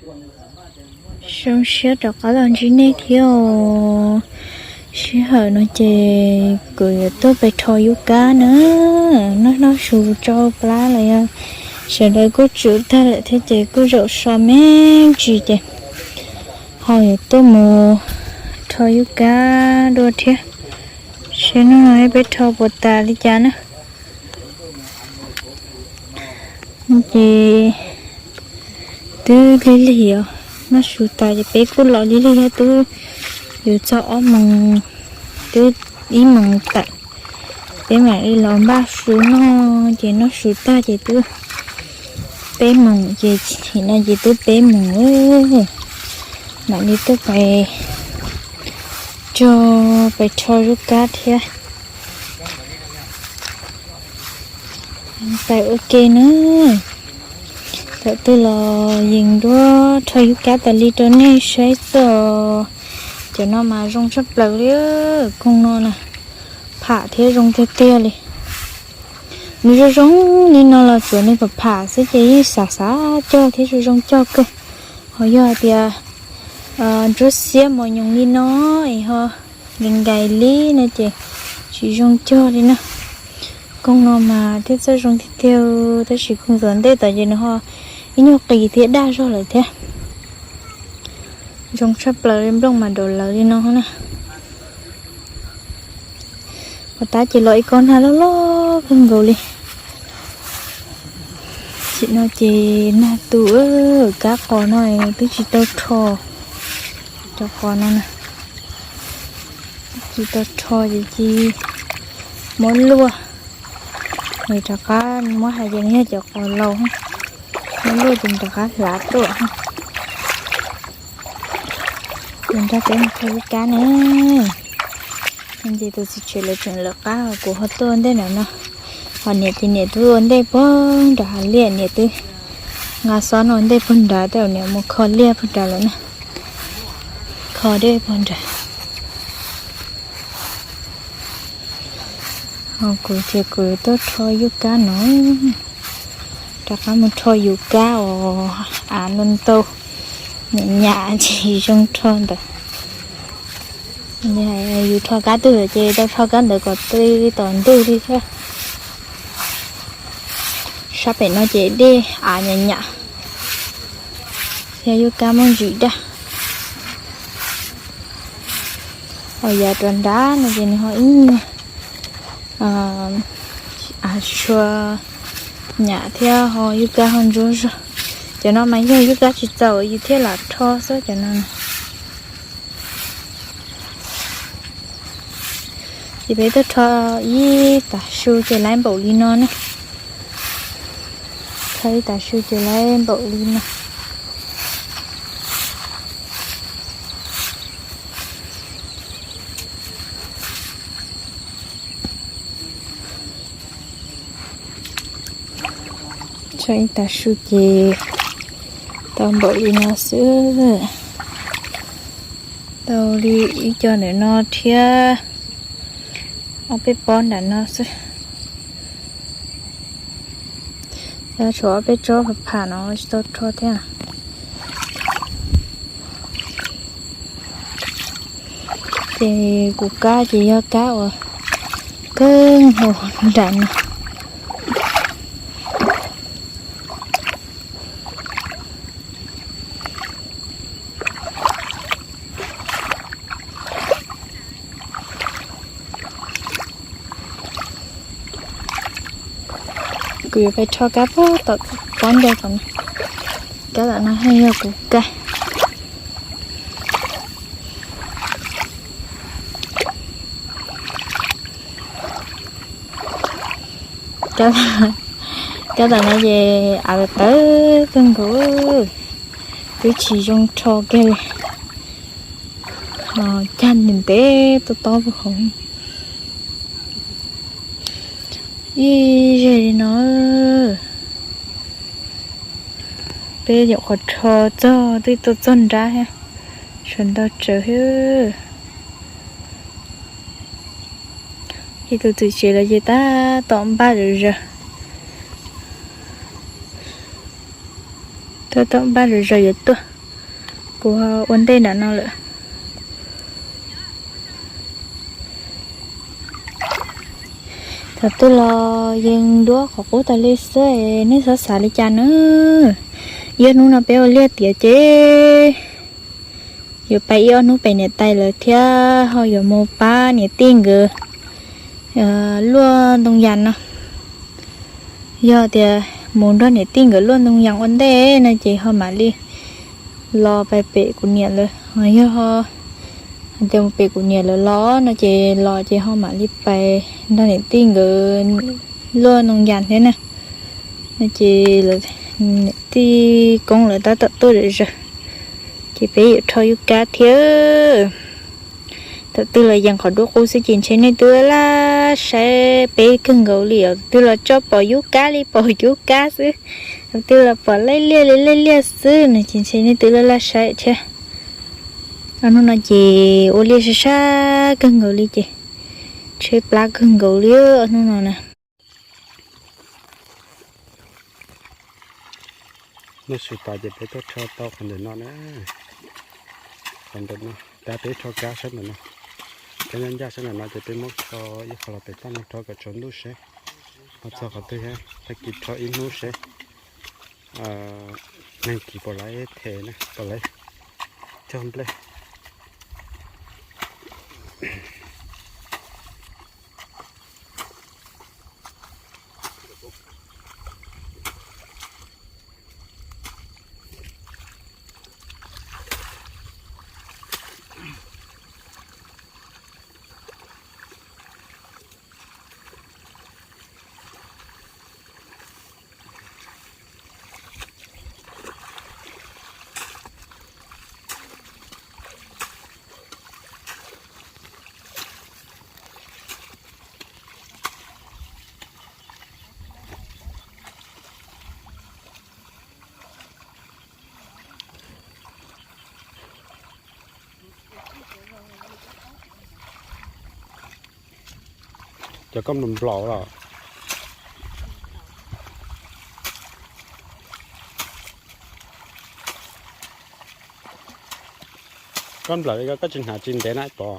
Zoo siab rov qab los ntsib nej thiab os. Sij hawm no ces kuv yuav tuaj pem rho yub kab na. Noj noj su tsau plab los yog sawv daws kuj tsum tag lawm thiab ces kuj zaum so me ntsis ces ho yuav tuaj mus rho yub kab dua thiab. Seb hnub no peb rho puas tas li cas na. Ces twb lig lig os, noj su tas ces peb kuj los lig lig thiab, twb yuav txog ob moos, twb ib moos tawm. Peb mam li los npaj su noj ces noj su tag ces twb peb moos ces, no ces twb peb moos lawm. Mam li tuaj pais tso, pais rho yub kab thiab. Pais ua ke na. Thaum twg los yees duab rho yub kab tas li rau nej saib xwb. Cov no mas zoo tshaj plaws li, koog no na, pham thiab zoo tiag tiag li. Nws zoo zoo li no los tsuav nws pham pham xwb ces yeej xav xav cog thiab zoo zoo cog kawg. Ho yog hais tias ntsuab xiab mos nyoos li no es ho nkais nkais li no ces tsis zoo cog li na. Koog no mas thiaj txawj zoo tiag tiag, tab sis koog tom ntej tod ces nws ho ib nyuag qis thiab daj zog lawm thiab. Zoo tshaj plaws li, nplooj mas daum lawv li no na. Pov tab ces los ib kob nag loj loj kawg nkaus li. Tam no ces nag tu, kab qos no twb tsis tau rho. Cov qos no na, tsis tau rho ces cia muab luaj. Nws rov qab muab hais tias nws yog cov qos laus, muab luaj ces nws rov qab hlav tuaj. Ces nrog peb mus rho yub kab ne. Ces tus txiv tsev lawv tseem lawv qab, kuv ho tuaj ua ntej ntawm no. Ho niam ces niam twb ua ntej puag nram hav liaj, niam twb nqa xob no ua ntej puag nrad, tej zaum niam mus kho liaj puag nrad lawm na. Kho dej puag nrad. Ho kuv ces kuv tuaj rho yub kab no. Rov qab mus rho yub kab os, av no tau nyam nyam tsis zoo rho ntawd. Yus rho kab twg ces tau rho kab ntawd kom tau tom ntug li thiab. Sab pem no ces dej av nyam nyam, yog yub kab muaj ntsis daj. Ho yav rov nrad no ces nws ho ib nyuag av tshua nyam thiab ho yub kab ho ntsuab zog. Cov no mas yog yub kab tsis txaus yus thiaj lam rho xwb cov no. Ces peb tuaj rho ib tav su ces laib npaum li no na. Rho ib tav su ces laib npaum li no. Rho ib tav su ces tau npaum li no xwb. Tau li ib co ntawm no thiab ob peb pob nram no xwb. Tshuav ob peb tsob pham pham no tsis tau rho thiab. Ces kuv kab ces yog kab uas kawg nkaus nram no. Kuv yuav pais rho kab puag tom pob ncauj tom no. Kab tom no thiaj yog kuv kab. Kab tom no ces av tawv kawg nkaus, twb tsis zoo rho kiag li. Cag ntev ntev tob tob puag hauv. Ib zej li no, peb nyuam qhuav rho txog twb tuaj txog nrab thiab, sawv ntau tsawv thiab. Ces tus txiv tsev lawv ces tab tom npaj zom zaws, tab tom npaj zom zaws yuav tuaj. Kuv ua ntej nram no lawm. Thaum twg los yeej duab qhov qub tas li xwb, nej txhob xav li cas na. Ib ob hnub no peb ua liaj tiav ces yuav pais ib ob hnub pem niam tais lawv thiab ho yuav mus pab niam tij nkawd luaj ntoo yas no. Yog tias mus nrog niam tij nkawd luaj ntoo yas ua ntej no ces ho mam li los pais pem kuv niam lawv. Yog hais tias mus pem kuv niam lawv los no ces los ces ho mam li pais nrog niam tij nkawd luaj ntoo yas thiab na. No ces niam tij koob lawv tab tom tuaj zom zaws, ces peb yuav rho yub kab thiab. Thaum twg los yeej qhov duab qub xwb ces ntshe nej twb laj saib peb kawg nkaus li os. Twb los tso pom yub kab li pom yub kab xwb, thaum twg los pom laij liaj li laij liaj xwb no ces ntshe nej twb laj laj saib thiab. Ob hnub no ces ua liaj sab sab kawg nkaus li ces tshaib plab kawg nkaus li ob hnub no na. Noj su tas ces peb tuaj rho tau qhov ntawm no na. Qhov ntawm no, tab peb rho kab sab ntawm no, kab ncaj ncaj sab ntawm no ces peb muab rho ib qho los pem toj no rho kom tsaus ntuj seb ho txog qhov twg thiab, tag kis rho ib hnub seb neeg kis puas laiv them na, puas laiv cog nplej. Cov koj nplaum nplaum los? Koj nplaum li ko koj tsis hnav tsis ntev na Pov?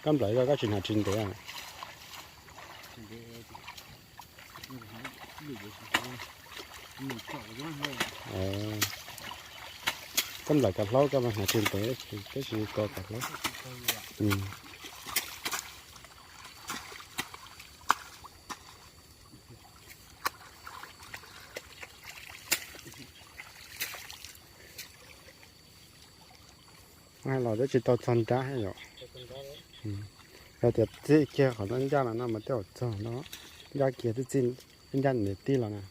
Koj nplaum li ko koj tsis hnav tsis ntev? Koj nplaum kav hlaub koj mas hnav tsis ntev, tab sis ko kav hlaub. Hais los twb tsis tau txog nrab yom. Yog tias txij kiag qhov ncaj no no mas tej zaum txog no, ncaj kiag twb txij ncaj niam tij los na.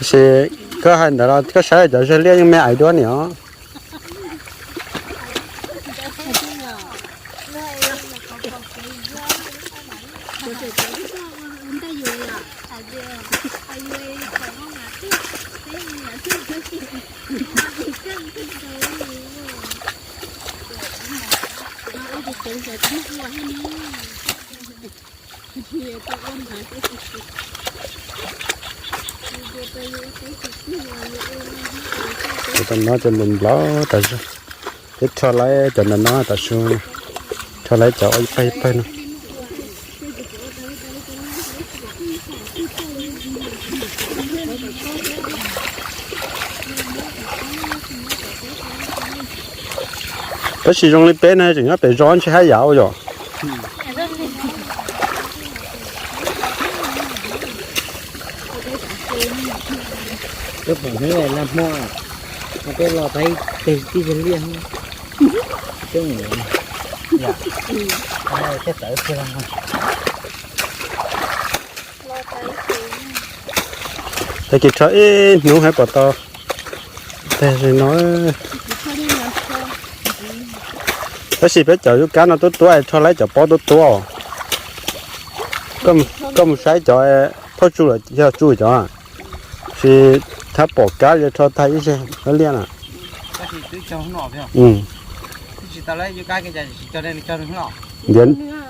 Tab sis koj hais ntawd los koj saib cov zaj liaj yeej me aiv duab niam os. Cov no ces nplaum nplaum tas zog. Peb rho lawm cov ntawm no tas zog, rho lawm cov ua ib pawg ib pawg no. Tab sis zoo li peb no tseem nyob pem zos ntshe haj yam ua yom. Peb pom hnub laj hmo, peb los peb teg tib zag liaj. Tag kis rho ib hnub hais pom tau tag no. Tab sis peb cov yub kab no tuab tuab es rho laib cov pob tuab tuab. Koj mus saib cov phauj tsu los yog tsu cov, sis thab pom kab li rho tag ib zej liaj na.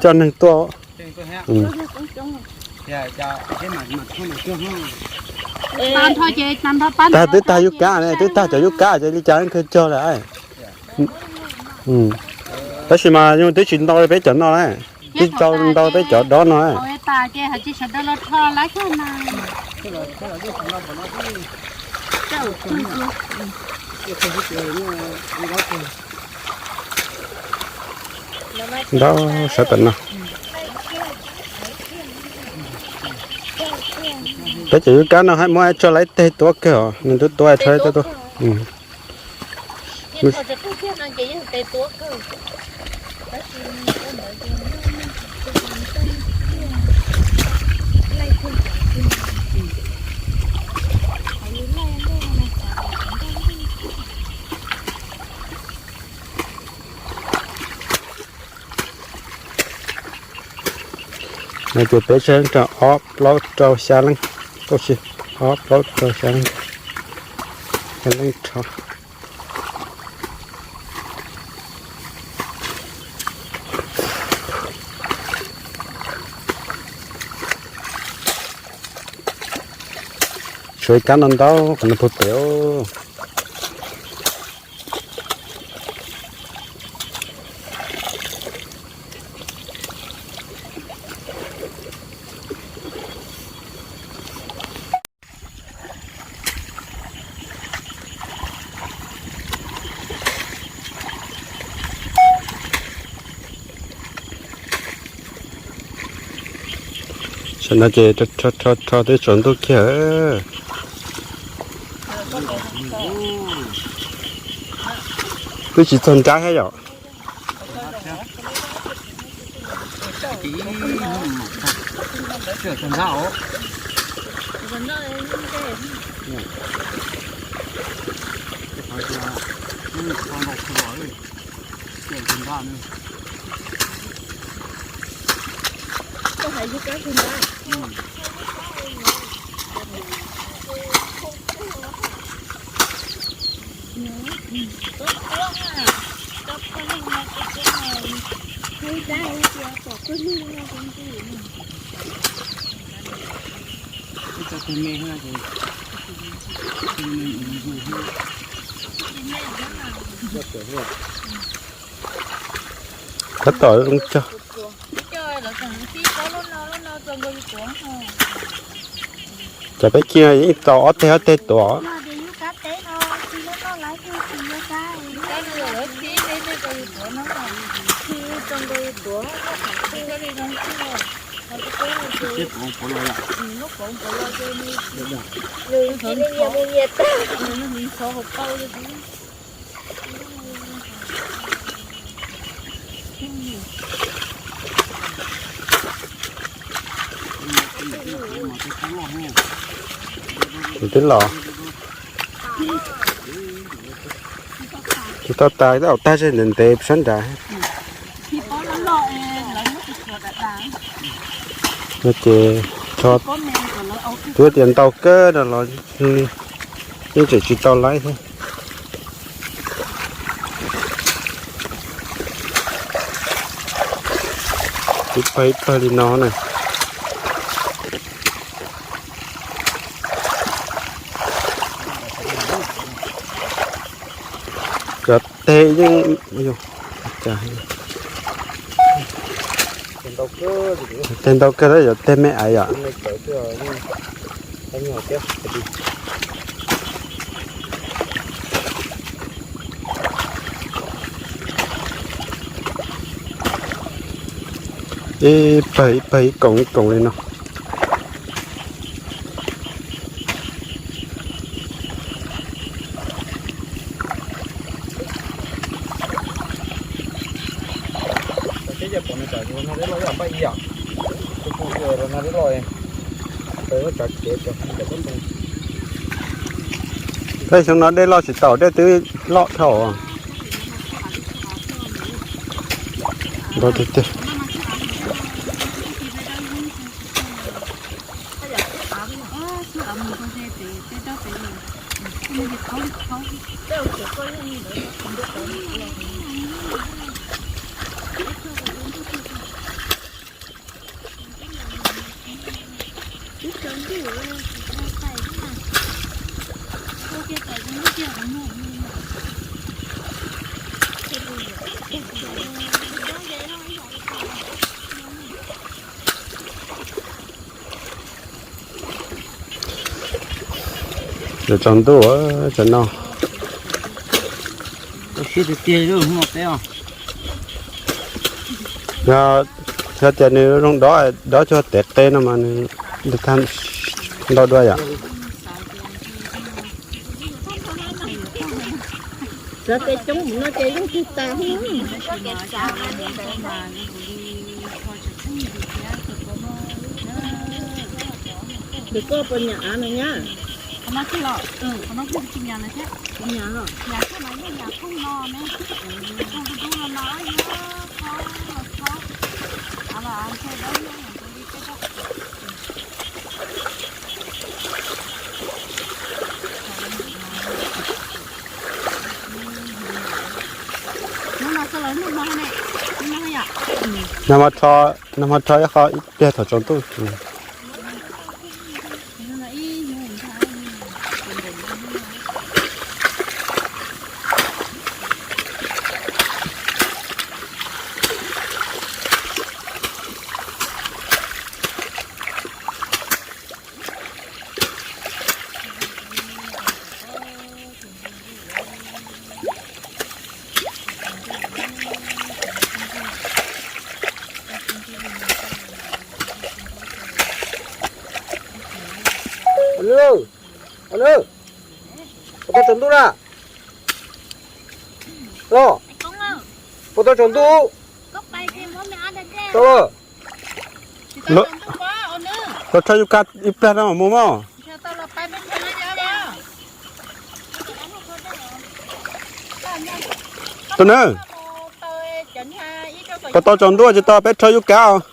Coj neeg tuaj. Tag twb tag yub kab, twb tag cov yub kab ces li cas kawg cog lawm. Tab sis mas yus twb tsis ntau peb cov no na, twb tsis ntau peb cov dob no. Ntaub sawv tam no. Peb cov yub kab no hais muab tso laib teg tuab kawg os, nws tuab tuab tso laib tuab tuab. No ces peb tseem rau ob plaub rau xya leej, tab sis ob plaub rau xya leej, xya leej rho. Tshuav ib kab no ntau qhov no puag pem. Tam no ces rho rho rho twb tsaus ntuj kiag. Twb tsis txog nrab thiab yom. Tab tom zoo cog. Cov peb ci yeej tau ob teg ob teg tuav. Twb los, twb tau tas, tau tag zog ntev ntev sab nrad. No ces rho, twb tias ntau kawg no los yeej tseem tsis tau laib thiab. Ib pawg ib pawg li no na. Cov teg yeej, teg ntau kawg, cov teg me aiv yom. Ib pawg ib pawg ib koom ib koom li no. Tej xyoo no dej loj tsis taus, dej twb loj dhau. Nrau tiag tiag. Tsaus ntuj tsaus no. Sib tiag tiag li peb os. Yog, yog tias nws zoo dob, dob cuag tev qe no mas nws ntau dua yom. Cov qe coob no ces yeej tig tas. Ces koj puas nyam av no nyab? Qhov no tsis los, qhov no kuj tsis nyam lawm thiab. Tsis nyam los? Nyam thiab mas yeej nyam thooj no ne. Thooj dub dub no no, av los av ntshe dawb nyob li peb. Nag hmo rho, nag hmo rho ib qho ib pliag thaum tsaus ntuj. Ua nws, ua nws, puas tau tsaus ntuj na? Los, puas tau tsaus ntuj? Tau lawm. Los rho yub kab ib pliag no mas mus mog. Tus nws, puas tau tsaus ntuj tsis tau peb rho yub kab os.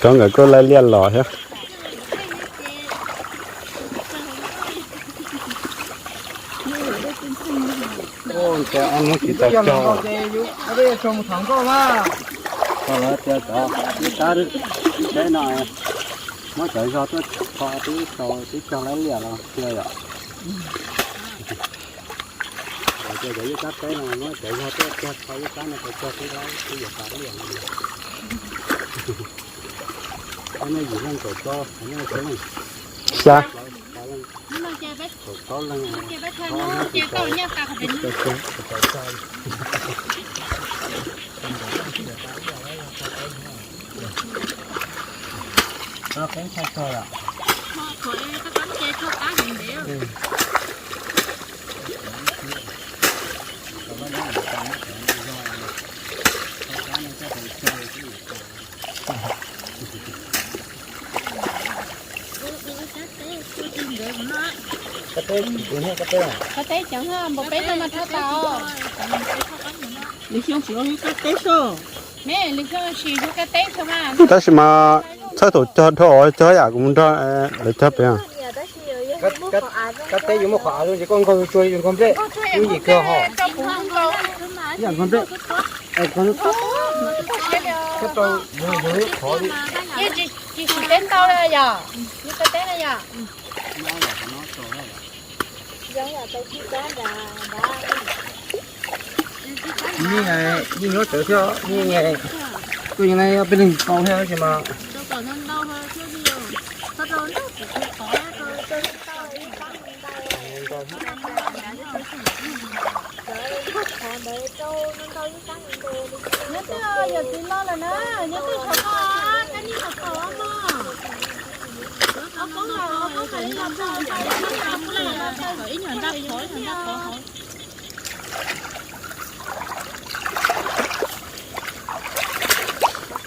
Koj nkawd kuj laij liaj los thiab. Tau lawm tias cov ib tab teb no muab cov zog tuaj tho tib tau tib cog laib liaj los tiag yom. Cov ib tab teb no muab cov zog tuaj cog tho ib tab no cog tib laib tib yam tas liaj no. Yim leej kaum rau, xya. Koj teb cov npau peb tau mas rho tas os. Lwm xyoo tsis ua yub kab teb xwb. Lwm xyoo tsis yub kab teb xwb mas. Tab sis mas txhawj thaum cog dhau cog yam kuv mus nrog lawv cog pem. Kab teb yuav muaj qhov av zoo ces koj nkaug tsuag li nkaug nplej, lub yim kawg hos. Ib yam nkaug nplej, kab rau yog yog lub qhov li. Tsis teb ntau li yom, yub kab teb na yom. Yeej nyob tsawv thiab, yeej kuj yeej peb leeg tau thiab tab sis mas. Nyob twg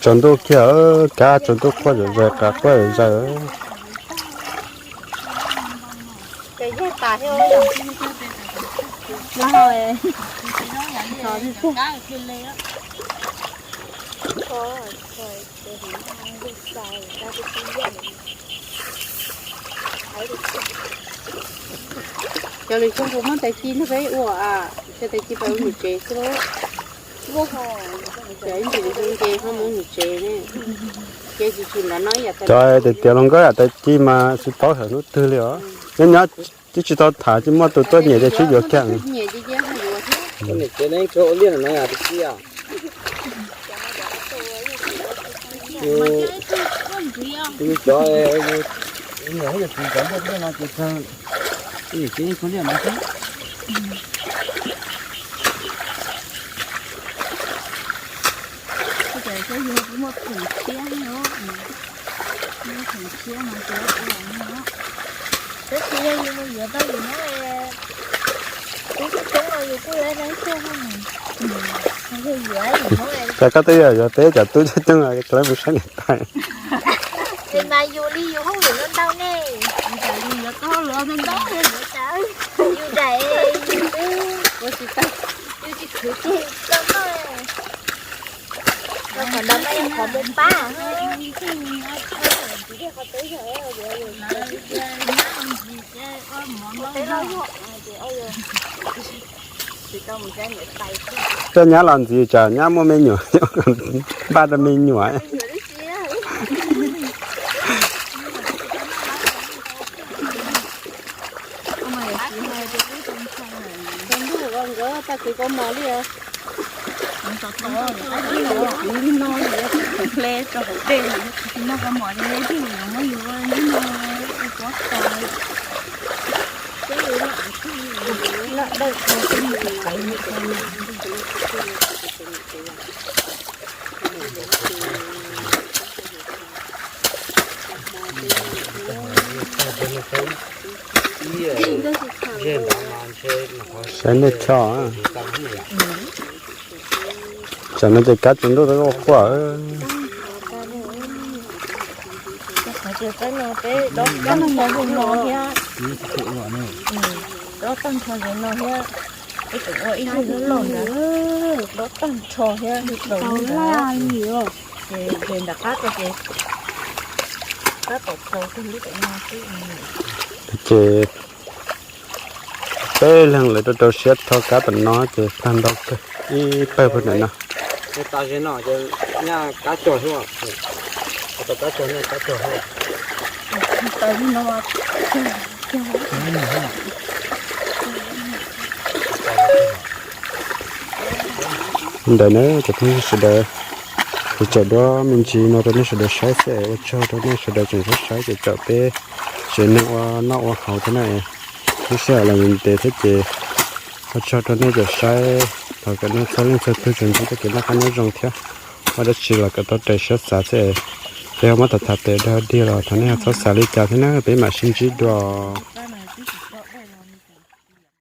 Tsaus ntuj kiag, kab tsaus ntuj quaj zom zaws, qav quaj zom zaws. Cov lwm xyoo puas muaj tais ci nrog peb ua a? Cov tais ci peb ua niam tsev xwb lauj. Cov ib ntsis lwm xyoo ces ho mus niam tsev ne. Ces tsis tsis nrad no ib yam. Cov tias tias hluas nkauj yam tais ci mas tsis paub hawm hnub twg li os. Nyob nyob twb tsis tau tham ces muaj tus tuaj nyiam ces sib yuav kiag. Niam tsev ne, ua liaj no yam tais ci. Yus cov, yus niam thiab yus txiv cov npua liaj no ces kawg, yus txiv ib tug liaj no xwb. Muaj khoom tshiab, muaj khoom tshiab no ces ua no. Tab sis yog yus mus yuav tau yus nyob, twb coob coob los yus kuj yuav ib leeg tuaj. Yog yuav yus nyob. Cas koj twb yog yuav peb cov tub coob coob los koj mus saib niam tais. Ces mas yus li yus hauj lwm ntau ntau ne. Yus daim, yus twb ua tsis tau, yus tsis khwv ces tau noj. Qhov ntawd mas yog qhov mus pab. Koj nyab los ntxiv tsam nyab muaj me nyuam, npaj rau me nyuam. Nkawd tag kis kaus mom li. Hle rau hauv dej, tsis muaj kaus mom li, muab yus ua li no, ua pob txha. Saib nej tso. Tsam no ces kab tsaus ntuj tau quaj. Dob tag nrho ze no thiab. Dob tag nrho ze no thiab. Peb tseem ua ib lub loj ntawd. Dob tag nrho thiab. Tau laj li os. Ces nram qab ko ces tab tom txaus kawg lub tam no xwb. Ces peb leeg lawv rau rau siab rho kab tam no ces tag ntau kawg ib pawg pawg ntawm no. Nyaj kab cog xwb, tau kab cog, nyaj kab cog xwb. Ntawd na cov phooj ywg sawv daws, kuv tso duab me ntsis no rau nej sawv daws saib xwb, ua tsaug rau nej sawv daws tseem saib saib ces caum peb tsev neeg ua noj ua haus thiab na. Lub sij hawm los ntev thiab ces ua tsaug rau nej tseem saib, thov kom nej txhua leej txhua tug tsuas ntsib txoj kev noj qab nyob zoo thiab, ua dab tsi los kom tau raws siab xav xwb. Peb ho muab tham tham pem dog dig los thov nej ho txhob xav li cas thiab na, peb mam sib ntsib dua.